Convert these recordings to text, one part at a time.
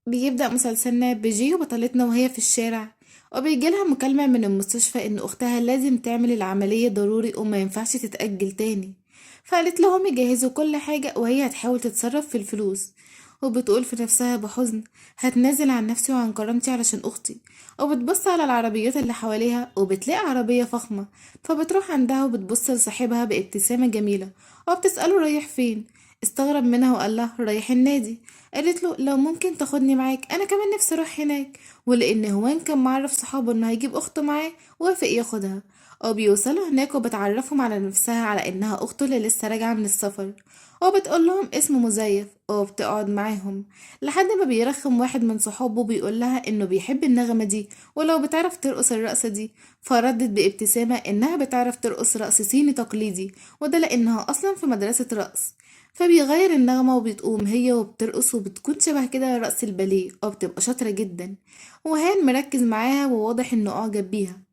بيبدأ مسلسلنا بجيو بطلتنا وهي في الشارع، وبيجيلها مكالمة من المستشفى إن أختها لازم تعمل العملية ضروري وما ينفعش تتأجل تاني. فقالت لهم يجهزوا كل حاجة وهي هتحاول تتصرف في الفلوس. وبتقول في نفسها بحزن هتنازل عن نفسي وعن كرامتي علشان أختي. وبتبص على العربيات اللي حواليها وبتلاقي عربية فخمة، فبتروح عندها وبتبص لصاحبها بابتسامة جميلة وبتسأله رايح فين. استغرب منها وقال لها رايح النادي. قالت له لو ممكن تاخدني معاك انا كمان نفسي اروح هناك. ولان هوان كان معرف صحابه انه هيجيب اخته معاه وافق ياخدها. وبيوصلوا هناك وبتعرفهم على نفسها على انها اخته اللي لسه راجعه من السفر، وبتقول لهم اسم مزيف وبتقعد معاهم لحد ما بيرخم واحد من صحابه بيقول لها انه بيحب النغمه دي ولو بتعرف ترقص الرقصه دي. فردت بابتسامه انها بتعرف ترقص رقص صيني تقليدي، وده لانها اصلا في مدرسه رقص. فبيغير النغمة وبتقوم هي وبترقص وبتكون شبه كده رقص الباليه وبتبقى شاطرة جدا. وهان مركز معاها وواضح انه اعجب بيها.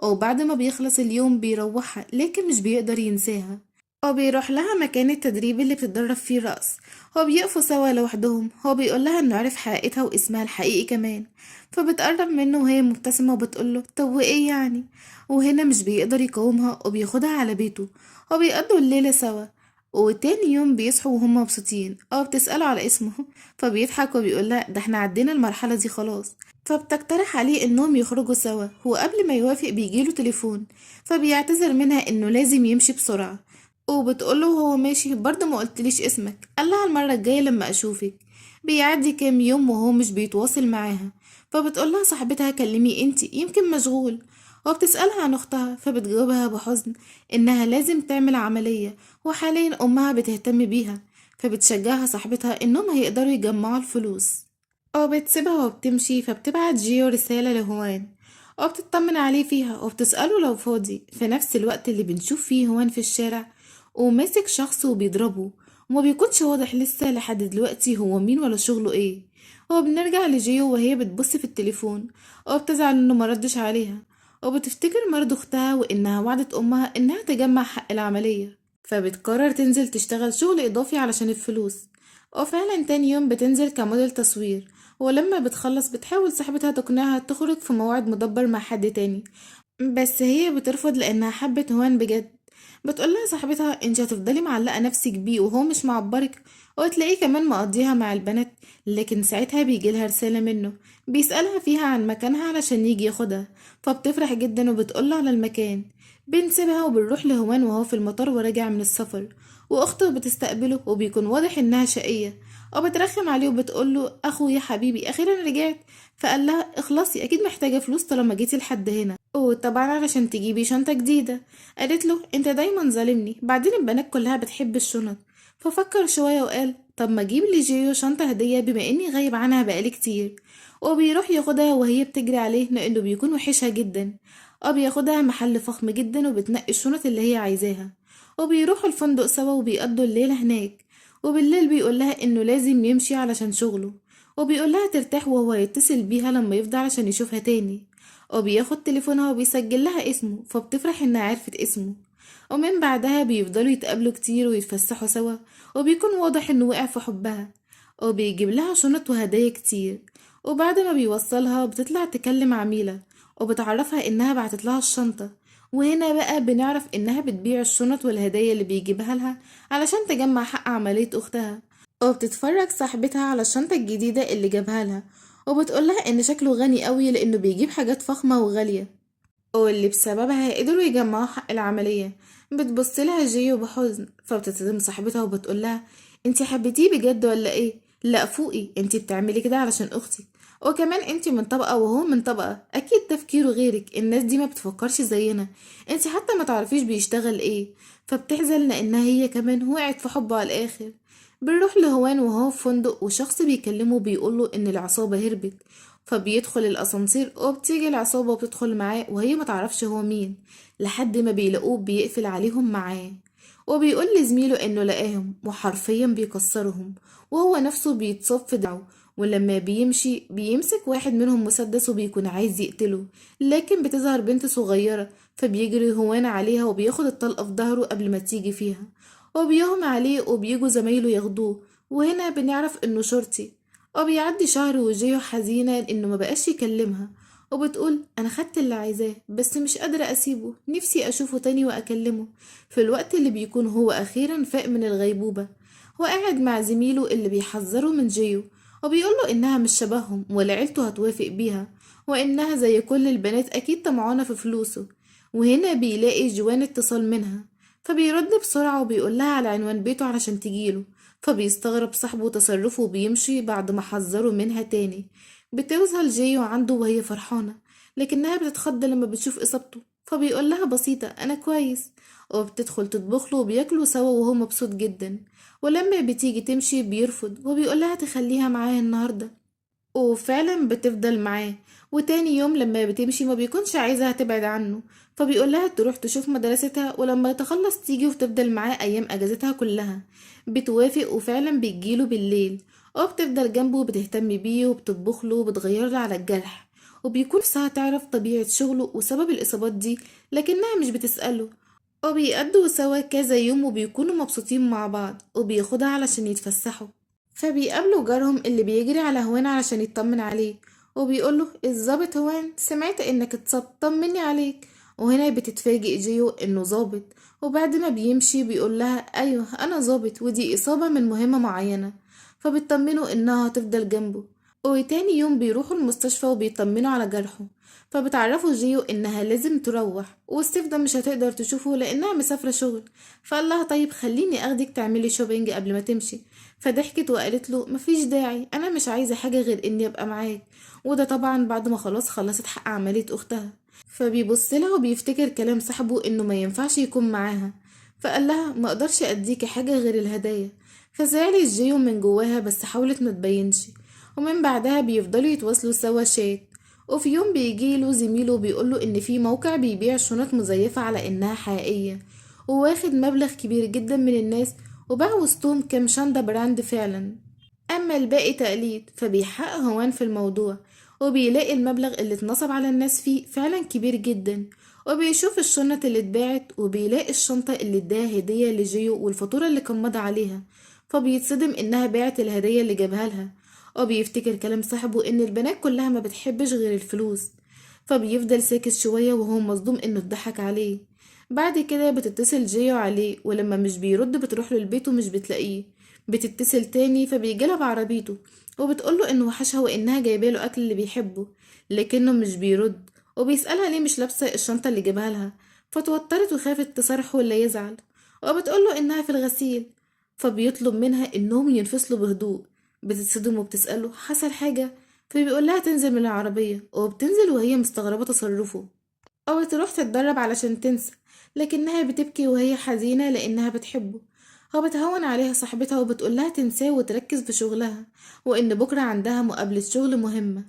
وبعد ما بيخلص اليوم بيروحها لكن مش بيقدر ينساها، وبيروح لها مكان التدريب اللي بتتدرب فيه رقص. هو بيقفوا سوا لوحدهم. هو بيقول لها انه عرف حقيقتها واسمها الحقيقي كمان. فبتقرب منه وهي مبتسمة وبتقوله طب وايه يعني. وهنا مش بيقدر يقاومها وبياخدها على بيته وبيقضوا الليلة سوا. وتاني يوم بيصحوا وهم مبسوطين او بتسأله على اسمه، فبيضحك وبيقول لها ده احنا عدينا المرحلة دي خلاص. فبتقترح عليه انهم يخرجوا سوا. هو قبل ما يوافق بيجيله تليفون، فبيعتذر منها انه لازم يمشي بسرعة. وبتقوله وهو ماشي برضه ما قلتليش اسمك. قال لها المرة الجاية لما اشوفك. بيعدي كام يوم وهو مش بيتواصل معاها، فبتقولها صاحبتها كلميه انتي يمكن مشغول. وبتسألها عن اختها، فبتجاوبها بحزن انها لازم تعمل عملية وحاليا امها بتهتم بيها. فبتشجعها صاحبتها انهم هيقدروا يجمعوا الفلوس. وبتسيبها وبتمشي. فبتبعت جيو رسالة لهوان وبتطمن عليه فيها وبتسأله لو فاضي. في نفس الوقت اللي بنشوف فيه هوان في الشارع وماسك شخص وبيضربه، وما بيكونش واضح لسه لحد دلوقتي هو مين ولا شغله ايه. وبنرجع لجيو وهي بتبص في التليفون وبتزعل انه مردش عليها، وبتفتكر مرض اختها وانها وعدت امها انها تجمع حق العملية. فبتقرر تنزل تشتغل شغل اضافي علشان الفلوس. وفعلا تاني يوم بتنزل كموديل تصوير، ولما بتخلص بتحاول صاحبتها تقنعها تخرج في موعد مدبر مع حد تاني، بس هي بترفض لانها حبت هوان بجد. بتقولها صاحبتها انت هتفضلي معلقة نفسك بيه وهو مش معبرك، وتلاقيه كمان مقضيها مع البنات. لكن ساعتها بيجيلها رسالة منه بيسألها فيها عن مكانها علشان يجي ياخدها، فبتفرح جدا وبتقوله على المكان. بنسيبها وبنروح لهوان وهو في المطار وراجع من السفر، واخته بتستقبله وبيكون واضح انها شقية، وبترخم عليه وبتقوله اخويا حبيبي اخيرا رجعت. فقال لها اخلصي اكيد محتاجة فلوس طالما جيتي لحد هنا، وطبعا علشان تجيبي شنطة جديدة. قالت له انت دايما ظالمني، بعدين البنات كلها بتحب الشنط. ففكر شوية وقال طب ما اجيب لجيو شنطة هدية بما اني غايب عنها بقالي كتير. وبيروح ياخدها وهي بتجري عليه لانه بيكون وحشها جدا. وبياخدها محل فخم جدا وبتنقي الشنط اللي هي عايزاها، وبيروحوا الفندق سوا وبيقضوا الليلة هناك. وبالليل بيقول لها انه لازم يمشي علشان شغله، وبيقول لها ترتاح وهو يتصل بيها لما يفضى علشان يشوفها تاني. وبياخد تليفونها وبيسجل لها اسمه، فبتفرح انها عرفت اسمه. ومن بعدها بيفضلوا يتقابلوا كتير ويتفسحوا سوا، وبيكون واضح انه وقع في حبها، وبيجيب لها شنط وهدايا كتير. وبعد ما بيوصلها بتطلع تكلم عميلة وبتعرفها انها بعتت لها الشنطة. وهنا بقى بنعرف انها بتبيع الشنط والهدايا اللي بيجيبها لها علشان تجمع حق عملية اختها. وبتتفرج صاحبتها على الشنطة الجديدة اللي جابها لها، وبتقولها ان شكله غني قوي لانه بيجيب حاجات فخمة وغالية، واللي بسببها قدروا يجمعوا حق العملية. بتبص لها جيو بحزن، فبتتصدم صاحبتها وبتقولها انتي حبيتيه بجد ولا ايه؟ لا فوقي، انتي بتعملي كده علشان اختك، وكمان انتي من طبقة وهو من طبقة، اكيد تفكيره غيرك، الناس دي ما بتفكرش زينا، انتي حتى ما تعرفيش بيشتغل ايه. فبتحزن لانها هي كمان وقعت في حبه على الاخر. بنروح لهوان وهو في فندق، وشخص بيكلمه بيقوله ان العصابة هربت، فبيدخل الاسانسير وبتيجي العصابة وبتدخل معاه وهي ما تعرفش هو مين، لحد ما بيلاقوه بيقفل عليهم معاه، وبيقول لزميله انه لقاهم، وحرفيا بيكسرهم، وهو نفسه بيتصاب في دراعه. ولما بيمشي بيمسك واحد منهم مسدس وبيكون عايز يقتله، لكن بتظهر بنت صغيرة فبيجري هوان عليها وبياخد الطلقة في ظهره قبل ما تيجي فيها، وبيغمى عليه وبيجوا زمايله ياخدوه. وهنا بنعرف انه شرطي. وبيعدي شهر وجيو حزينة لأنه ما بقاش يكلمها، وبتقول أنا خدت اللي عايزاه بس مش قادرة أسيبه، نفسي أشوفه تاني وأكلمه. في الوقت اللي بيكون هو أخيرا فاق من الغيبوبة، وقاعد مع زميله اللي بيحذره من جيو وبيقوله إنها مش شبههم ولا عيلته هتوافق بيها، وإنها زي كل البنات أكيد طمعانة في فلوسه. وهنا بيلاقي جوان اتصال منها، فبيرد بسرعة وبيقول لها على عنوان بيته علشان تجيله. فبيستغرب صاحبه تصرفه وبيمشي بعد ما حذره منها تاني. بتوصل جيو عنده وهي فرحانة، لكنها بتتخض لما بتشوف إصابته، فبيقول لها بسيطة أنا كويس، وبتدخل تطبخ له وبياكلوا سوا وهو مبسوط جدا. ولما بتيجي تمشي بيرفض وبيقول لها تخليها معاه النهاردة، وفعلا بتفضل معاه. وتاني يوم لما بتمشي ما بيكونش عايزها تبعد عنه، فبيقول لها تروح تشوف مدرستها ولما تخلص تيجي وتفضل معاه ايام اجازتها كلها. بتوافق وفعلا بتجيله بالليل، وبتفضل جنبه وبتهتم بيه وبتطبخ له وبتغير له على الجرح، وبيكون نفسها تعرف طبيعة شغله وسبب الإصابات دي، لكنها مش بتسأله. وبيقضوا سوا كذا يوم وبيكونوا مبسوطين مع بعض، وبياخدها علشان يتفسحوا. فبيقابلوا جارهم اللي بيجري على هوان علشان يطمن عليه، وبيقوله الظابط هوان سمعت انك اتصبت، طمني عليك. وهنا بتتفاجئ جيو انه ظابط، وبعد ما بيمشي بيقول لها ايوه انا ظابط ودي اصابة من مهمة معينة، فبتطمنه انها هتفضل جنبه. وتاني يوم بيروحوا المستشفى وبيطمنوا على جرحه، فبتعرفوا جيو انها لازم تروح والصيف ده مش هتقدر تشوفه لانها مسافرة شغل. فقال لها طيب خليني اخدك تعملي shopping قبل ما تمشي. فضحكت وقالت له مفيش داعي، انا مش عايزة حاجة غير اني ابقى معاك. وده طبعا بعد ما خلاص خلصت حق عملية اختها. فبيبص لها وبيفتكر كلام صاحبه انه ما ينفعش يكون معاها، فقال لها ما اقدرش اديكي حاجة غير الهدايا. فزعلت جيو من جواها بس حاولت ما تبينش. ومن بعدها بيفضلوا يتواصلوا سوا شات. وفي يوم بيجيله زميله بيقوله ان في موقع بيبيع شنط مزيفة على انها حقيقية، وواخد مبلغ كبير جدا من الناس، وباع وسطهم كام شنطة brand فعلا، اما الباقي تقليد. فبيحقق هوان في الموضوع وبيلاقي المبلغ اللي اتنصب على الناس فيه فعلا كبير جدا، وبيشوف الشنط اللي اتباعت وبيلاقي الشنطة اللي اداها هدية لجيو والفاتورة اللي كان مضى عليها، فبيتصدم انها باعت الهدية اللي جابها لها. وبيفتكر كلام صاحبه ان البنات كلها ما بتحبش غير الفلوس، فبيفضل ساكت شوية وهو مصدوم انه اتضحك عليه. بعد كده بتتصل جيو عليه، ولما مش بيرد بتروح له البيت ومش بتلاقيه. بتتصل تاني فبيجيلها بعربيته وبتقوله انه وحشها وانها جايباله اكل اللي بيحبه، لكنه مش بيرد، وبيسألها ليه مش لابسة الشنطة اللي جابها لها. فتوترت وخافت تصارحه ولا يزعل، وبتقوله انها في الغسيل. فبيطلب منها انهم ينفصلوا بهدوء. بتتصدم وبتسأله حصل حاجة، فبيقول لها تنزل من العربية، وبتنزل وهي مستغربة تصرفه، أو تروح تتدرب علشان تنسى، لكنها بتبكي وهي حزينة لأنها بتحبه. هو بتهون عليها صاحبتها وبتقول لها تنساه وتركز في شغلها، وإن بكرة عندها مقابلة شغل مهمة.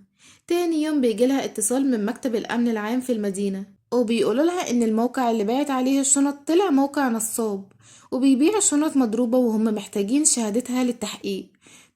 تاني يوم بيجيلها اتصال من مكتب الأمن العام في المدينة، وبيقولوا لها إن الموقع اللي باعت عليه الشنط طلع موقع نصاب وبيبيع شنط مضروبة، وهم محتاجين شهادتها للتحقيق.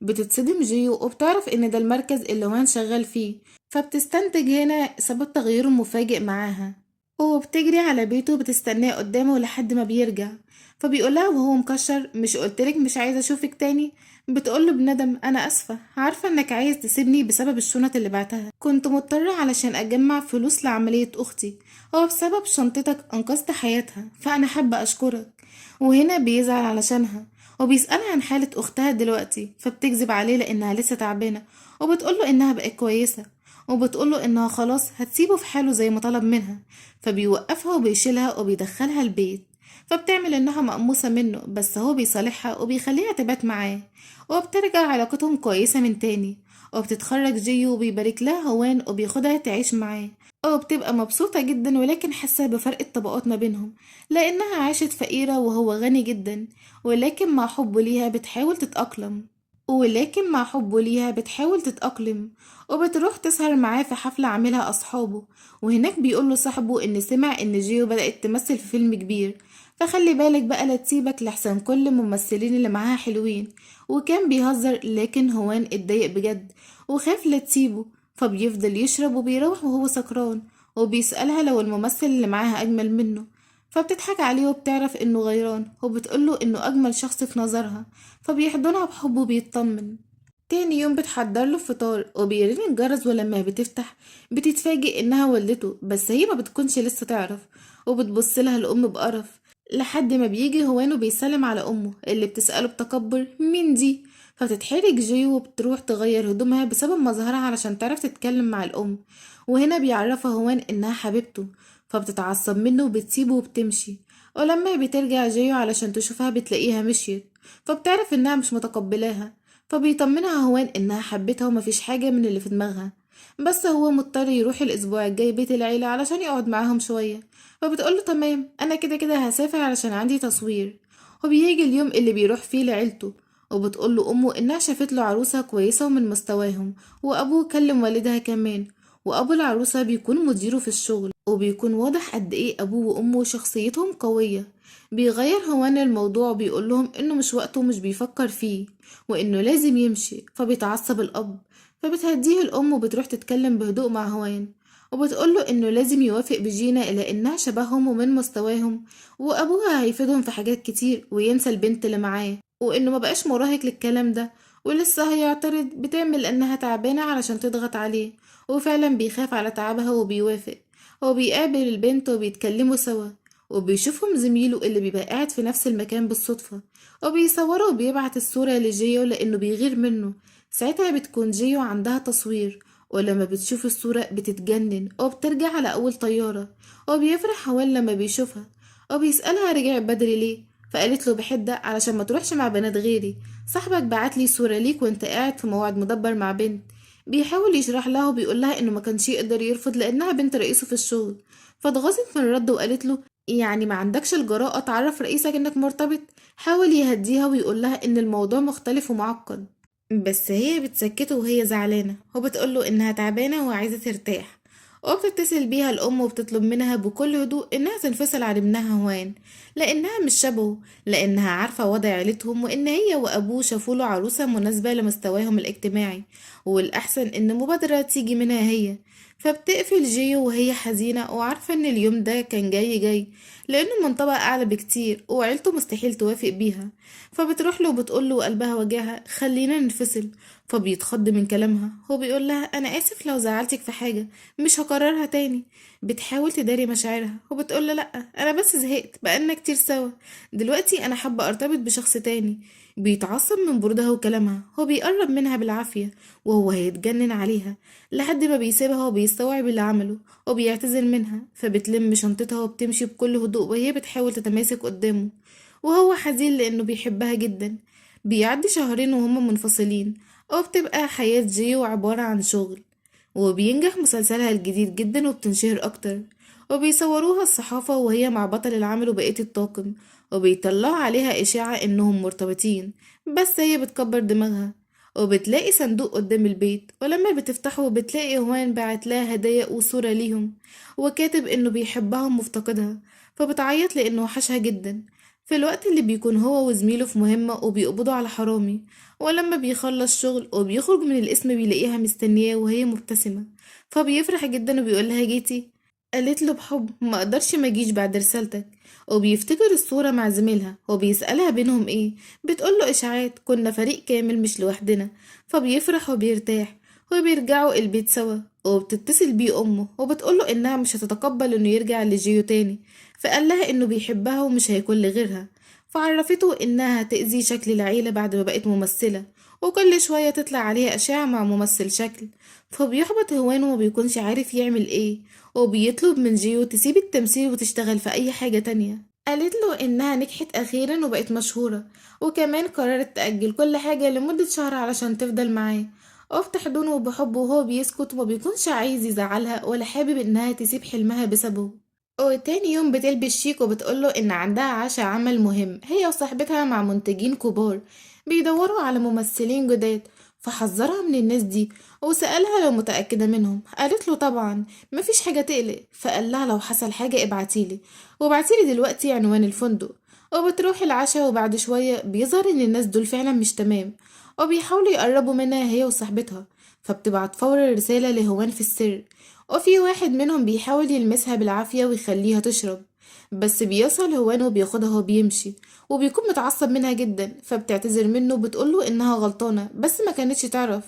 بتتصدم جيو وبتعرف إن ده المركز اللي هوان شغال فيه، فبتستنتج هنا سبب تغيره المفاجئ معاها، وبتجري على بيته وبتستناه قدامه لحد ما بيرجع. فبيقولها وهو مكشر مش قلتلك مش عايزة اشوفك تاني؟ بتقوله بندم انا اسفة، عارفة انك عايز تسيبني بسبب الشنط اللي بعتها، كنت مضطرة علشان اجمع فلوس لعملية اختي، هو بسبب شنطتك انقذت حياتها، فانا حابة اشكرك. وهنا بيزعل علشانها وبيسألها عن حالة اختها دلوقتي، فبتكذب عليه لانها لسه تعبانة، وبتقوله انها بقت كويسة، وبتقوله انها خلاص هتسيبه في حاله زي ما طلب منها. فبيوقفها وبيشيلها وبيدخلها البيت، فبتعمل انها مقموصة منه، بس هو بيصالحها وبيخليها تبات معاه، وبترجع علاقتهم كويسة من تاني. وبتتخرج جيو وبيبارك لها هوان وبياخدها تعيش معاه، وبتبقى مبسوطة جدا، ولكن حاسة بفرق الطبقات ما بينهم لأنها عاشت فقيرة وهو غني جدا، ولكن مع حبه ليها بتحاول تتأقلم وبتروح تسهر معاه في حفلة عاملها أصحابه. وهناك بيقول له صاحبه إن سمع إن جيو بدأت تمثل في فيلم كبير، فخلي بالك بقى لا تسيبك لحسن كل الممثلين اللي معاها حلوين. وكان بيهزر، لكن هوان اتضايق بجد وخاف لا تسيبه، فبيفضل يشرب وبيروح وهو سكران، وبيسألها لو الممثل اللي معاها أجمل منه، فبتضحك عليه وبتعرف إنه غيران، وبتقوله إنه أجمل شخص في نظرها، فبيحضنها بحب وبيطمن. تاني يوم بتحضر له فطار وبيرن الجرس، ولما بتفتح بتتفاجئ انها والدته، بس هي ما بتكونش لسه تعرف، وبتبص لها الام بقرف لحد ما بيجي هوان وبيسلم على امه اللي بتسأله بتكبر مين دي. فبتتحرج جيو وبتروح تغير هدومها بسبب مظهرها علشان تعرف تتكلم مع الام، وهنا بيعرفها هوان انها حبيبته، فبتتعصب منه وبتسيبه وبتمشي. ولما بترجع جيو علشان تشوفها بتلاقيها مشيت، فبتعرف انها مش متقبلاها، فبيطمنها هوان انها حبتها ومفيش حاجة من اللي في دماغها، بس هو مضطر يروح الاسبوع الجاي بيت العيلة علشان يقعد معاهم شوية. فبتقوله تمام انا كده كده هسافر علشان عندي تصوير. وبيجي اليوم اللي بيروح فيه لعيلته، وبتقوله امه انها شافت له عروسة كويسة ومن مستواهم، وابوه كلم والدها كمان، وابو العروسة بيكون مديره في الشغل، وبيكون واضح قد ايه ابوه وامه شخصيتهم قوية. بيغير هوان الموضوع وبيقول لهم انه مش وقته ومش بيفكر فيه وانه لازم يمشي، فبيتعصب الاب، فبتهديه الام وبتروح تتكلم بهدوء مع هوان، وبتقوله انه لازم يوافق بجينا لانها شبههم ومن مستواهم، وابوها هيفيدهم في حاجات كتير وينسى البنت اللي معاه، وانه ما بقاش مراهق للكلام ده ولسه هيعترض، بتعمل انها تعبانة علشان تضغط عليه، وفعلا بيخاف على تعبها وبيوافق. وبيقابل البنت وبيتكلموا سوا، وبيشوفهم زميله اللي بيبقى قاعد في نفس المكان بالصدفة، وبيصوره وبيبعت الصورة لجيو لأنه بيغير منه. ساعتها بتكون جيو عندها تصوير، ولما بتشوف الصورة بتتجنن وبترجع على أول طيارة. وبيفرح هوان لما بيشوفها، وبيسألها رجع بدري ليه، فقالت له بحدة علشان ما تروحش مع بنات غيري، صاحبك بعت لي صورة ليك وانت قاعد في موعد مدبر مع بنت. بيحاول يشرح لها وبيقول لها انه ما كانش يقدر يرفض لانها بنت رئيسه في الشغل، فاتغاظت من الرد وقالت له يعني ما عندكش الجراءة تعرف رئيسك انك مرتبط. حاول يهديها ويقول لها ان الموضوع مختلف ومعقد، بس هي بتسكته وهي زعلانة، وبتقول له انها تعبانة وعايزة ترتاح. وبتتصل بيها الام وبتطلب منها بكل هدوء انها تنفصل عن ابنها هوان لانها مش شبهه، لانها عارفة وضع عيلتهم وان هي وابوه شافوا له عروسة مناسبة لمستواهم الاجتماعي، والاحسن ان مبادرة تيجي منها هي. فبتقفل جيو وهي حزينة وعارفة ان اليوم ده كان جاي جاي لانه من طبقة اعلى بكتير وعيلته مستحيل توافق بيها. فبتروح له وبتقول له وقلبها وجعها خلينا ننفصل، فبيتخض من كلامها، هو بيقول لها انا اسف لو زعلتك في حاجة مش هكررها تاني. بتحاول تداري مشاعرها وبتقول له لا انا بس زهقت بقالنا كتير سوا، دلوقتي انا حابة ارتبط بشخص تاني. بيتعصب من برودها وكلامها، هو بيقرب منها بالعافية وهو هيتجنن عليها لحد ما بيسيبها وبيستوعب اللي عمله وبيعتذر منها. فبتلم شنطتها وبتمشي بكل هدوء وهي بتحاول تتماسك قدامه، وهو حزين لانه بيحبها جدا. بيعدي شهرين وهما منفصلين، وبتبقى حياة جيو عبارة عن شغل، وبينجح مسلسلها الجديد جدا وبتنشهر اكتر، وبيصوروها الصحافة وهي مع بطل العمل وبقية الطاقم، وبيطلعوا عليها إشاعة إنهم مرتبطين، بس هي بتكبر دماغها. وبتلاقي صندوق قدام البيت، ولما بتفتحه بتلاقي هوان بعت لها هدايا وصورة ليهم وكاتب إنه بيحبها ومفتقدها، فبتعيط لإنه وحشها جدا. في الوقت اللي بيكون هو وزميله في مهمة وبيقبضوا على حرامي، ولما بيخلص شغل وبيخرج من القسم بيلاقيها مستنياه وهي مبتسمة، فبيفرح جدا وبيقول لها جيتي؟ قالت له بحب ما اقدرش ما اجيش بعد رسالتك. وبيفتكر الصورة مع زميلها وبيسألها بينهم ايه، بتقول له اشاعات كنا فريق كامل مش لوحدنا، فبيفرح وبيرتاح وبيرجعوا البيت سوا. وبتتصل بيه امه وبتقول له انها مش هتتقبل انه يرجع لجيو تاني، فقال لها انه بيحبها ومش هيكون لغيرها، فعرفته انها هتأذي شكل العيلة بعد ما بقت ممثلة وكل شوية تطلع عليها اشاعة مع ممثل شكل. فبيحبط هوان وما بيكونش عارف يعمل ايه، وبيطلب من جيو تسيب التمثيل وتشتغل في اي حاجة تانية. قالت له انها نجحت اخيرا وبقت مشهورة، وكمان قررت تأجل كل حاجة لمدة شهر علشان تفضل معاه. وبتحضنه بحب وهو بيسكت وما بيكونش عايز يزعلها ولا حابب انها تسيب حلمها بسببه. وتاني يوم بتلبس شيك وبتقوله ان عندها عشاء عمل مهم هي وصاحبتها مع منتجين كبار بيدوروا على ممثلين جداد، فحذرها من الناس دي وسألها لو متأكدة منهم، قالت له طبعا مفيش حاجة تقلق، فقال لها لو حصل حاجة ابعتيلي وابعتيلي دلوقتي عنوان الفندق. وبتروح العشاء، وبعد شوية بيظهر ان الناس دول فعلا مش تمام وبيحاولوا يقربوا منها هي وصاحبتها، فبتبعت فورا رسالة لهوان في السر، وفي واحد منهم بيحاول يلمسها بالعافية ويخليها تشرب. بس بيصل هوان وبياخدها وبيمشي، وبيكون متعصب منها جدا، فبتعتذر منه وبتقوله انها غلطانة بس ما كانتش تعرف،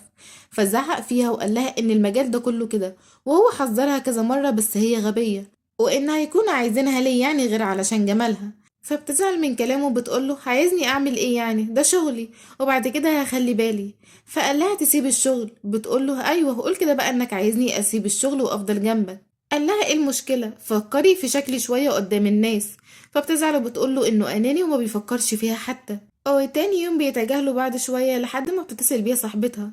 فزعق فيها وقال لها ان المجال ده كله كده، وهو حذرها كذا مرة بس هي غبية، وان هيكون عايزينها ليه يعني غير علشان جمالها. فبتزعل من كلامه وبتقوله عايزني اعمل ايه يعني، ده شغلي وبعد كده هخلي بالي. فقال لها تسيب الشغل، بتقوله ايوه قول كده بقى انك عايزني اسيب الشغل وافضل جنبك. قال لها ايه المشكلة، فكري في شكلي شوية قدام الناس. فبتزعل وبتقوله انه اناني وما بيفكرش فيها حتى. وتاني يوم بيتجاهلوا بعد شوية لحد ما بتتصل بيها صاحبتها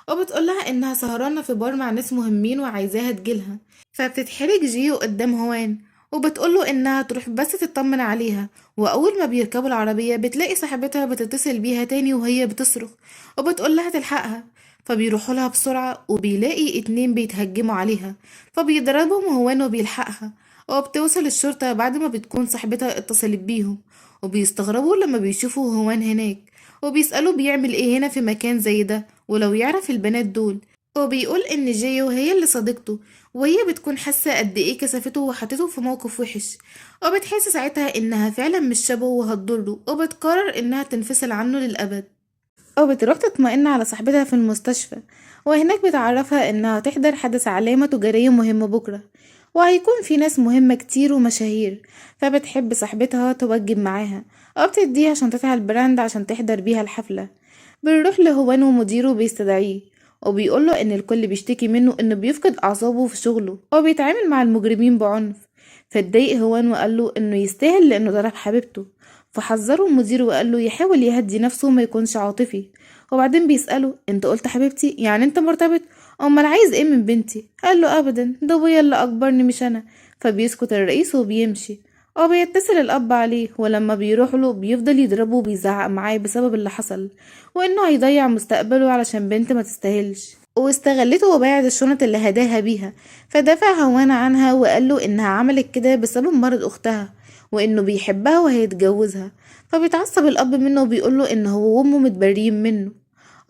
وبتقولها انها سهرانة في بار مع ناس مهمين وعايزاها تجيلها. فبتتحرج جيو قدام هوان وبتقوله انها تروح بس تطمن عليها، واول ما بيركبوا العربية بتلاقي صاحبتها بتتصل بيها تاني وهي بتصرخ وبتقولها تلحقها. فبيروحوا لها بسرعة وبيلاقي 2 بيتهجموا عليها، فبيضربهم هوان وبيلحقها، وبتوصل الشرطة بعد ما بتكون صاحبتها اتصلت بيهم، وبيستغربوا لما بيشوفوا هوان هناك وبيسألوا بيعمل ايه هنا في مكان زي ده ولو يعرف البنات دول. وبيقول ان جيو هي اللي صديقته، وهي بتكون حاسة قد ايه كسفته وحطته في موقف وحش، وبتحس ساعتها انها فعلا مش شبهه وهتضره، وبتقرر انها تنفصل عنه للأبد. وبتروح تطمئن على صاحبتها في المستشفى، وهناك بتعرفها انها تحضر حدث علامة تجارية مهم بكرة، وهيكون في ناس مهمة كتير ومشاهير، فبتحب صاحبتها توجب معاها وبتديها شنطتها ال brand عشان تحضر بيها الحفلة. بنروح لهوان ومديره بيستدعيه وبيقوله ان الكل بيشتكي منه انه بيفقد اعصابه في شغله وبيتعامل مع المجرمين بعنف. فاتضايق هوان وقال له انه يستاهل لانه ضرب حبيبته، فحذره المدير وقال له يحاول يهدي نفسه وما يكونش عاطفي. وبعدين بيسأله انت قلت حبيبتي يعني انت مرتبط، امال عايز ايه من بنتي؟ قال له ابدا، ده ابويا اللي اكبرني مش انا. فبيسكت الرئيس وبيمشي، وبيتصل الاب عليه، ولما بيروح له بيفضل يضربه وبيزعق معاه بسبب اللي حصل وانه هيضيع مستقبله علشان بنت ما تستاهلش، واستغلته وباعت الشنط اللي هداها بيها. فدافع هوان عنها وقال له انها عملت كده بسبب مرض اختها وانه بيحبها وهيتجوزها. فبيتعصب الاب منه وبيقول له ان هو وامه متبريين منه.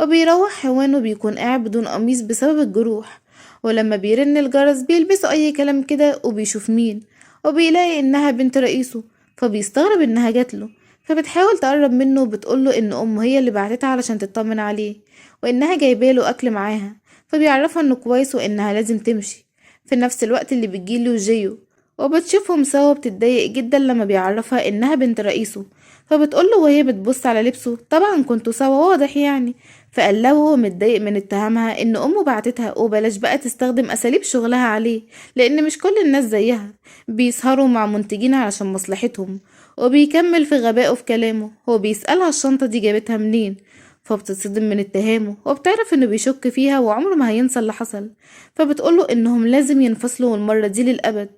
وبيروح هوان وبيكون قاعد بدون قميص بسبب الجروح، ولما بيرن الجرس بيلبسوا اي كلام كده وبيشوف مين، وبيلاقي انها بنت رئيسه، فبيستغرب انها جاتله. فبتحاول تقرب منه وبتقوله ان امه هي اللي بعتتها علشان تطمن عليه وانها جايباله اكل معاها، فبيعرفها انه كويس وانها لازم تمشي. في نفس الوقت اللي بتجيله جيو وبتشوفهم سوا، بتتضايق جدا لما بيعرفها انها بنت رئيسه، فبتقوله وهي بتبص على لبسه طبعا كنتوا سوا واضح يعني. فقال له وهو متضايق من اتهامها ان امه بعتتها وبلاش بقى تستخدم اساليب شغلها عليه لان مش كل الناس زيها بيسهروا مع منتجين علشان مصلحتهم. وبيكمل في غبائه في كلامه، هو بيسألها الشنطة دي جابتها منين، فبتتصدم من اتهامه وبتعرف انه بيشك فيها وعمره ما هينسى اللي حصل. فبتقوله انهم لازم ينفصلوا والمرة دي للأبد.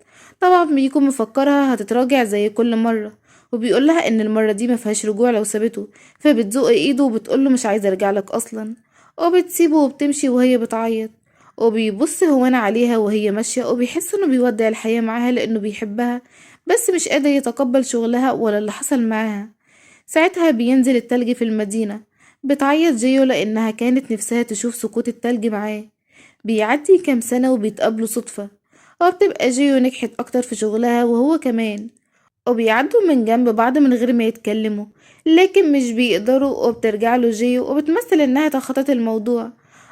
طبعا بيكون مفكرها هتتراجع زي كل مرة، وبيقولها ان المرة دي ما فيهاش رجوع لو سابته، فبتزق ايده وبتقوله مش عايزة ارجع لك اصلا، وبتسيبه وبتمشي وهي بتعيط. وبيبص هوان عليها وهي ماشية وبيحس انه بيودع الحياة معاها لانه بيحبها، بس مش قادر يتقبل شغلها ولا اللي حصل معاها. ساعتها بينزل التلج في المدينة، بتعيط جيو لانها كانت نفسها تشوف سقوط التلج معاه. بيعدي كام سنة وبيتقابلوا صدفة، وبتبقى جيو نجحت اكتر في شغلها وهو كمان، وبيعدوا من جنب بعض من غير ما يتكلموا، لكن مش بيقدروا. وبترجع له جيو وبتمثل انها تخطت الموضوع،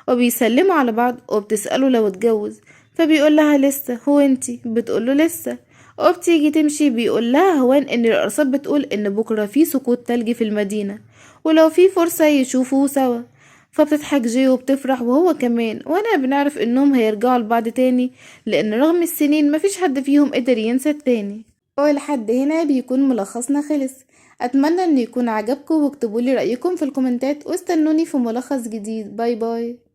وبيسلموا على بعض، وبتسأله لو اتجوز، فبيقول لها لسه، هو انتي؟ بتقول له لسه. وبتيجي تمشي بيقول لها هوان ان الارصاد بتقول ان بكره في سقوط تلج في المدينه ولو في فرصه يشوفوه سوا. فبتضحك جيو وبتفرح وهو كمان، وانا بنعرف انهم هيرجعوا لبعض تاني لان رغم السنين مفيش حد فيهم قدر ينسى التاني. ولحد هنا بيكون ملخصنا خلص. اتمنى ان يكون عجبكم، واكتبولي رأيكم في الكومنتات، واستنوني في ملخص جديد. bye bye.